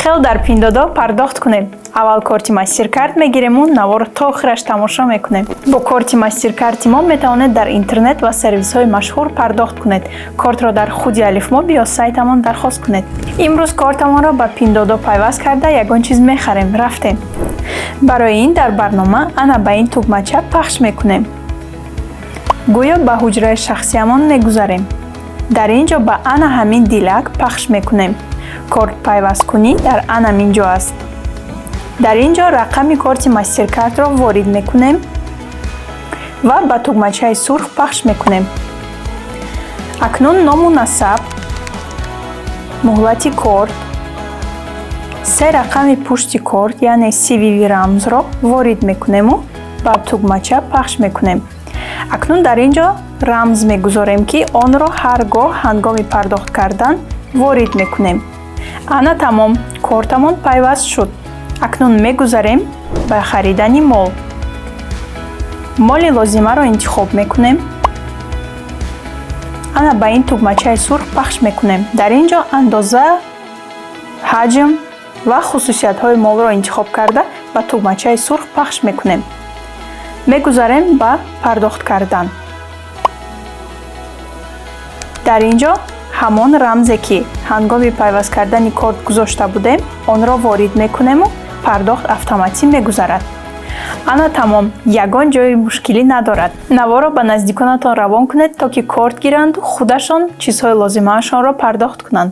Хел дар Пиндуодуо пардохт кунем? Аввал корти Мастеркард мегирему наворро то охираш тамошо мекунем. Бо корти Мастеркарти мо метавонед дар интернет ва сервисҳои машҳур пардохт кунед. Кортро дар худи Алифмоб ё сайтамон дархост кунед. Имрӯз кортамонро ба Пиндуодуо пайваст карда, ягон чиз мехарем. Рафтем. Барои ин дар барнома ана ба ин тугмача пахш мекунем, гӯё ба ҳуҷраи шахсиямон мегузарем. Дар ин ҷо ба ана ҳамин дилак пахш мекунем. Корт пайвасткунӣ дар анамин ҷо аст. Дар ин ҷо рақами корти Мастеркардро ворид мекунем ва ба тугмачаи сурх пахш мекунем. Акнун ному насаб, муҳлати корт, се рақами пушти корт, яъне CVV рамзро ворид мекунему ба тугмача пахш мекунем. Акнун дар ин ҷо рамз мегузорем, ки онро ҳар гоҳ ҳангоми пардохт кардан ворид мекунем. Ана тамом, кортамон пайваст шуд. Акнун мегузарем ба харидани мол. Моли лозимаро интихоб мекунем, ана ба ин тугмачаи сурх пахш мекунем. Дар ин ҷо андоза, ҳаҷм ва хусусиятҳои молро интихоб карда, ба тугмачаи сурх пахш мекунем. Мегузарем ба пардохт кардан. Дар ин ҷо ҳамон рамзе, ки ҳангоми пайваст кардани корт гузошта будем, онро ворид мекунему пардохт автоматӣ мегузарад. Ана тамом, ягон ҷои мушкилӣ надорад. Наворро ба наздиконатон равон кунед, то ки корт гиранду худашон чизҳои лозимаашонро пардохт кунанд.